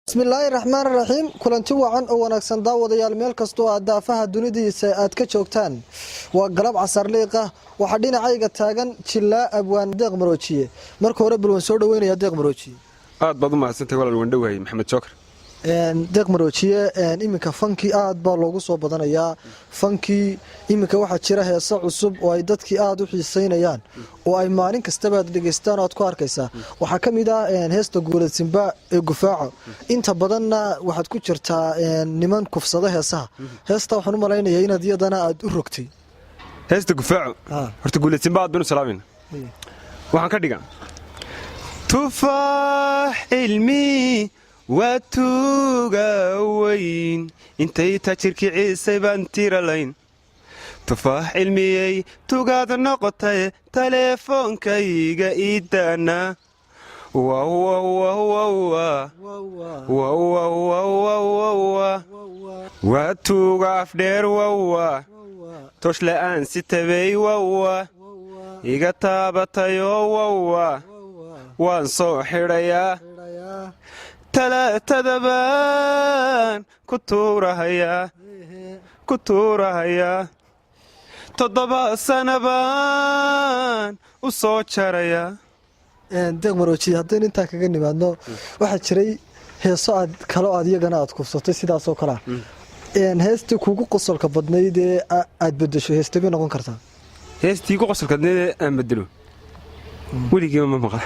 Bismillaahi raxmaan raxiim. Kulanti wacan oo wanaagsan, daawadayaal, meel kastoo aad daafaha dunidiisa aad ka joogtaan. Waa galab casarliiqa. Waxaa dhinacayga taagan jilaa abwaan Deeq Maroojiye. Marka hore bal waan soo dhaweynaya Deeq Maroojiye. Aad baad u mahadsantahay, walaal. Waan dhowahay, Maxamed Joker. Deeq Maroojiye, iminka fankii aad baa loogu soo badanayaa. Fankii iminka waxaa jira heese cusub oo ay dadkii aada u xiiseynayaan oo ay maalin kastaba aad dhegeystaan oo aad ku arkaysaa. Waxaa ka mid ah heesta Guulad Simba ee Gufaaco. Inta badanna waxaad ku jirtaa niman kufsado heesaha. Heesta waxaan u malaynayaa inaad iyadana aad u rogtay. Heesta Gufaaco, horta Guulad Simba aad baynu salaamayna. Waxaan ka dhigaa: Tufaax cilmi waa tuuga weyn, intay taajirkii ciisay baan tiralayn. Tufaax cilmiyey, tugaad noqotay, taleefoonkayga iidaana. Waa tuuga afdheer, wawa toosh la'aan si tabay, wawa iga taabatayoo, wawa waan soo xidhayaa, talaatadabaan ku tuurahayaa, ku tuurahayaa, 7 sana baan u soo jarayaa. Deeq Maroojiye, haddaynu intaa kaga nimaadno, waxaa jiray heeso aad kalo aad iyagana aad kufsatay sidaasoo kalea. Heestii kugu qosolka badnayd ee aad bedesho heestabay noqon kartaa? Heestii ku qosolka badnayd ee aan bedelo weligiiba ma maqla.